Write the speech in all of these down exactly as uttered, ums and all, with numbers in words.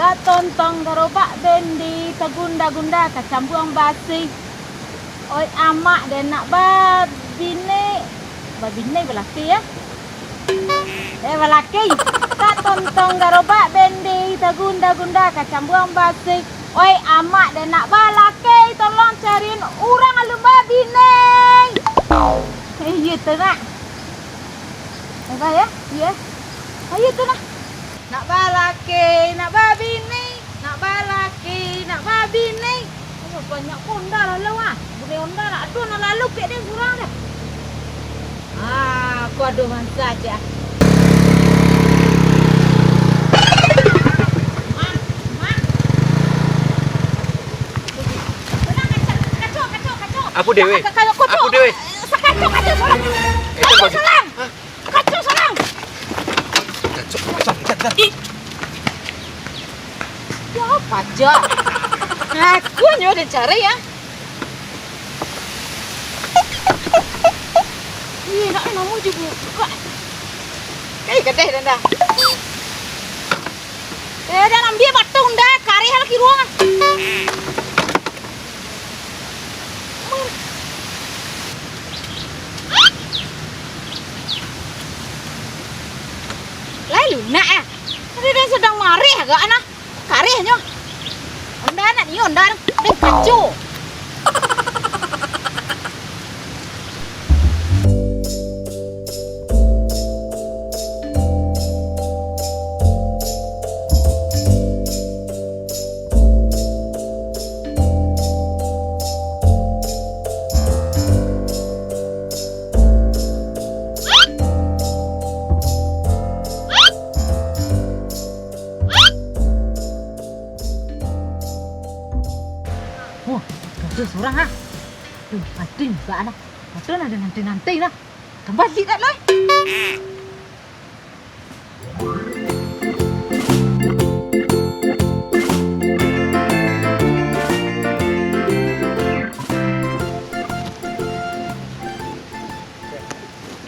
Tontong garobak bendi, tagunda-gunda kacambuang basi. Oi amak den nak babini, babini balaki ya? Eh, balaki. Tak tontong garobak bendi, tagunda-gunda kacambuang basi. Oi amak den nak balaki, tolong cariin urang alun babini. Eh, iya tu nak. Apa ya? Iya. Ayo tu nah. Nak balaki, nak babini, nak balaki, nak babini. Ayo, banyak ko onda lalu ah. Bule onda nak ado nak lalu pek den surang deh. Ah, aku ado masa cek ah. Mak, mak. Tenang, kacau, kacau, kacau, kacau. Apo deh, weh? Ka-, ka-, kacau. Apo deh, weh? Sakacau, kacau, salang. Eh, kacau, salang. Hah? Kacau, salang. Kacau, kacau, kacau, kacau. Ih. Ya, pajak. Aku nyo den cari, ya. Ih, nak namo je buka. Eh, gadeh, den dah. Eh, den ambiak batong dah, kareh lah kiruang. Lai lunak ah. Tadi den sadang mareh agak nah. Karehnyo. Onda nak ni, onda den kaco. Wah, gadih surang ah. Duh, gadih bak lah. Patut lah den nanti-nanti lah. Tambah lik dak lai.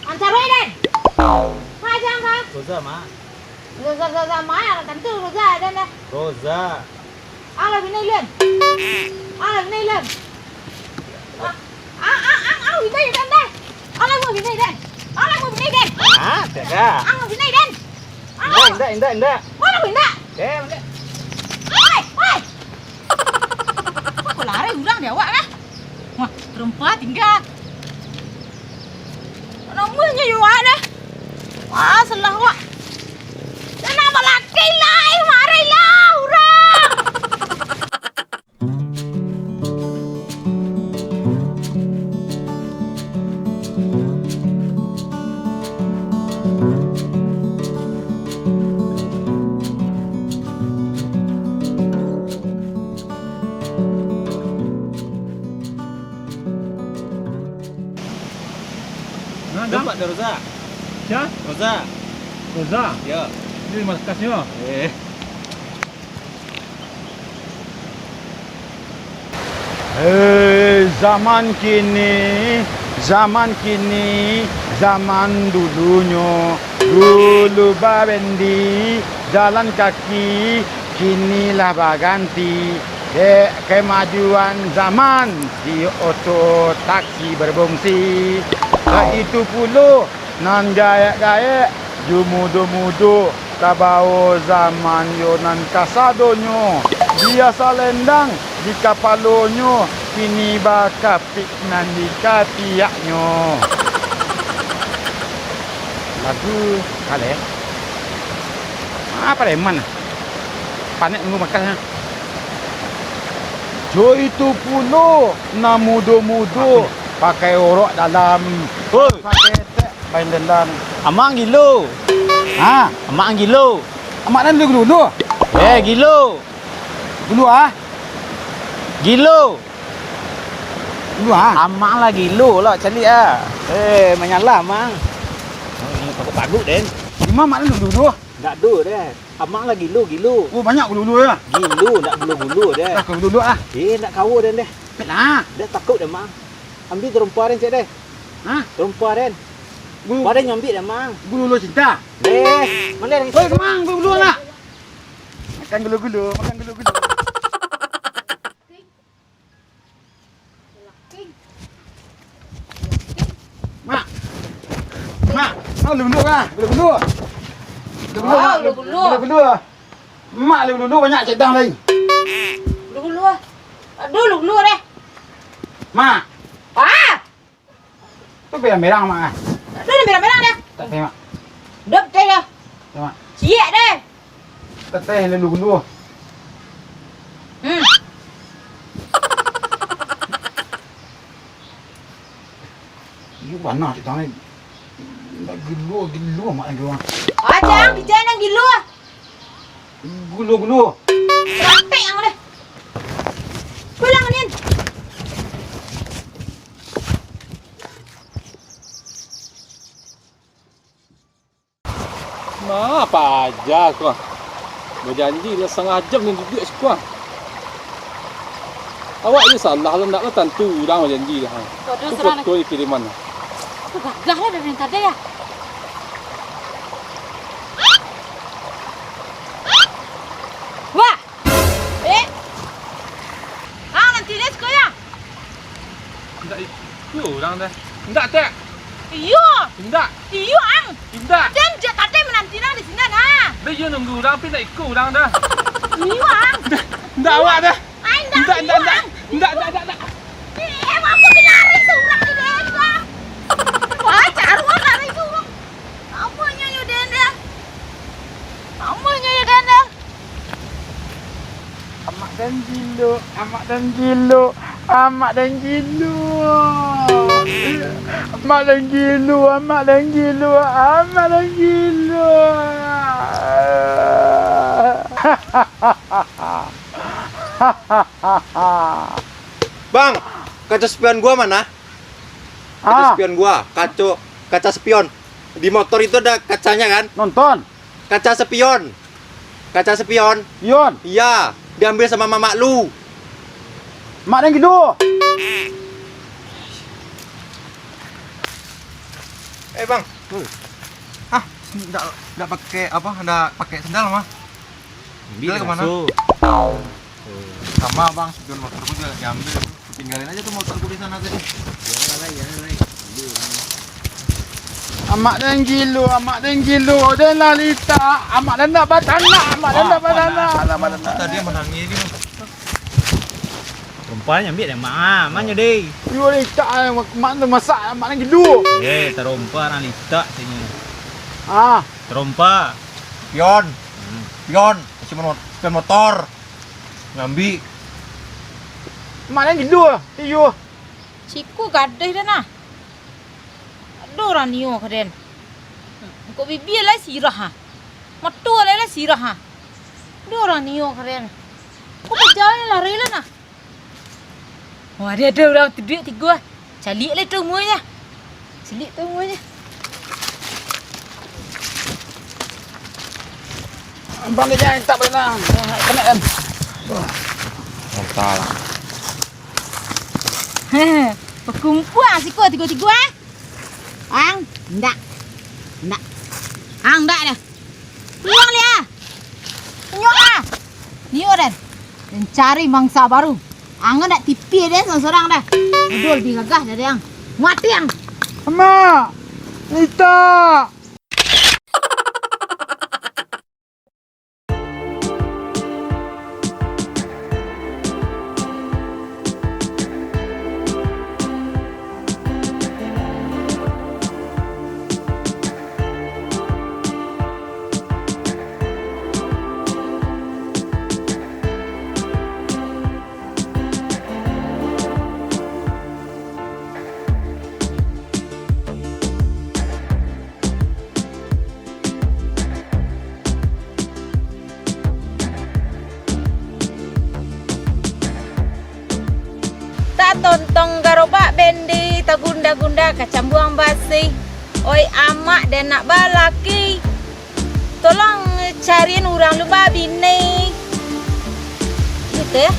Ancaroi den. Mak jan ka? Roza, Mak. Roza, Roza, Mak, tantu Roza den deh. Roza. Alah bini den. Alah bini den. Ah, ah, ah, ah, bini den deh. Alah bini den. Alah bini den. Ah, tidak. Alah bini den. Indak, indak, indak, indak. Alah bini. Eh, indak. Hei, hei. Kok lari urang di awak kah? Wah, terempa tinggal. Namuahnyo yo awak dah. Wah, salah awak. Dah nak balaki lai, marailah urang. Nah, Dam. Nampak tu Roza? Sia? Roza. Roza? Ya. Ini markasnyo. Eh. Hei, zaman kini, zaman kini, zaman dulunyo, dulu babendi, jalan kaki, kini lah baganti. Dek kemajuan zaman, di oto taksi berfungsi. Baitu pulo, nan gaek-gaek, jo mudo-mudo, ka bao zaman yo nan kasadonyo, bia salendang di kapalonyo, kini bakapik nan di katiaknyo. Lagu kaleh. Ah, pareman. Panek nunggu makan, ha. Jo itu pulo, nan mudo-mudo, pakai orok dalam, pakai tek Main dendam. Amak ang gilo. Ha? Amak ang gilo. Amak nan dulu-dulu. Eh, gilo. Dulu ah. Gilo. Dulu ah. Amak lah gilo lah, caliak ah. Eh, manyalah amak ang. Hmm, takut paduk den. Cuma amak nan dulu-dulu. Ndak ado deh. Amak lah gilo, gilo. Oh, banyak gulu-gulu ya? Gilo, ndak gulo-gulo deh. Dah, gulo-gulo ah. Eh, ndak kawa den deh. Pet lah. Dah takut deh, Mang. Ambiak terompa den cek deh. Hah? Terompa den. Gulu. Paden nyambik dah, Mang. Gulu-gulu cinta. Deh, mana den? Oi, Mang, gulu-gulu nak. Makan gulu-gulu, makan gulu-gulu. Mak. Mak, ah, gulu-gulu ah, gulu-gulu. Gulu-gulu, ah, Mak, gulu-gulu. Gulu-gulu. Mak, gulu-gulu banyak cedang lai. Gulu-gulu ah. Aduh, gulu-gulu deh. Mak. Ah! Tu berang-berang, Mak, ah. Tu berang-berang dah. Tak payah, Mak. Dop teh dah. Ya, Mak. Ciek deh. Tak payah lalu gulu. Hmm. Iyo, bana cedang ni. Ndak gilo, gilo, Mak, gilo. Ah, jan, jan nan gilo. Gulu, gulu. Rapek ang deh. Pulang, Nin. Nah, apa aja ko. Bajanji lah satangah jam ni duduak siko. Awak je salah lah, ndak lah tantu urang bajanji lah. Waduh, tu serang foto ni kiriman. Tu gagah lah dari tadi ya. Wah! Eh! Ang nanti deh siko ya? Indak iko urang dah. Indak, Tek. Iyo. Indak. Iyo, ang. Indak. Den jak tadi menanti nang di siko, nah. Dah, iyo nunggu urang, tapi indak iko urang dah. Iyo, ang. Indak, indak awak dah. Ai, indak, indak, indak, indak. Indak, indak, indak, indak. Eh, emang aku dilari seorang di desa. Wah, caruan lari seorang. Apo nyo yo den dah? Apo nyo yo den dah? Amak dan gilo, amak dan gilo, amak dan gilo. Amak dan gilo, amak dan gilo, amak dan gilo. Bang, kaca spion gua mana? Kaca Ah. spion gua, kaco, kaca spion. Di motor itu ada kacanya kan? Nonton. Kaca spion. Kaca spion. Spion. Iya, diambil sama mamak lu. Mak dan gido. Eh, Bang. Hmm. Ah, ndak, ndak pakai apa? Ndak pakai sendal mah. Ambil Sendal kemana? Sama, Bang, spion motor gua juga diambil. Tinggalin aja tuh motor gua di sana tadi. Jangan, Lai, jangan, Lai. Ambil, Lai. Amak dan gilo, amak dan gilo, dan lalita, amak dan nak batanak, amak dan nak batanak, amak dan nak. Tadi yang menangis ini, Bang. Rompah nyo ambiak dek mak ah, manyo deh. Yo litak ah, mak tu masak, mak nan gido. Eh, tarompah nan litak sinyo. Ah. Tarompah. Pion. Hmm. Pion, spion mo-, spion motor. Ngambiak. Mak nan gido. Iyo. Siko gadih dah nah. Aduh, urang nio ka den. Kok bibia lai sirah ha. Mato lai, lai sirah ha. Aduh, urang nio ka den. Kok bajalan lari lah nah. Wah, dia ada urang tuduak tigo ah. Caliak lai tu umuanyo. Caliak tu umuanyo. Abang dia jangan tak berenang. Kena kan. Entah lah. Heh, bakumpua siko tigo-tigo, eh. Ang, ndak. Ndak. Ang, ndak dah. Pulang dia. Nyo ah. Nio den. Den cari mangsa baru. Ang ndak tipi den sorang-sorang dah. Udah lebih gagah dari ang. Mati ang. Amak. Nita. Tatontong garobak bende, tagunda-gunda kacambuang basi. Oi amak, den nak balaki, tolong cariin urang lu babini. Gitu ya.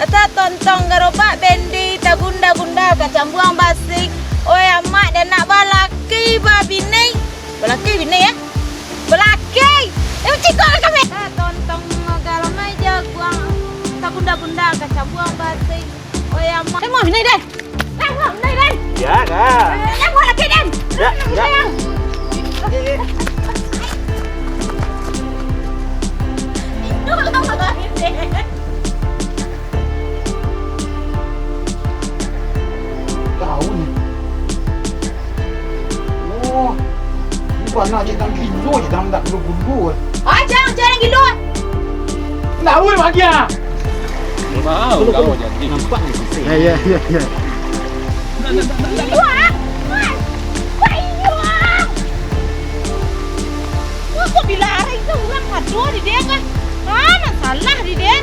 Tatontong garobak bende, tagunda-gunda kacambuang basi. Oi amak, den nak balaki babini. Balaki bini ya. Balaki. Eh, cikok kami. Tatontong Oh, nai, Den. Nang, nang, nai, Den. Ya, dah. Eh, nang, buat lagi, Den. Ya, ya. Sayang. Ye, ye. Itu lah, Den. Tahu ni. Oh, ini bana je, tang gilo je, tang dak gilo-gilo. Ah, jangan, jangan gilo. Tahu ni bagi ah. Wow, kau jadi. Nampak ni sisi. Ya, ya, ya, ya. Iyo, ah. Wah, iyo, ah. Wah, kok bila hari tu urang ado di dia kan? Ah, masalah di dia.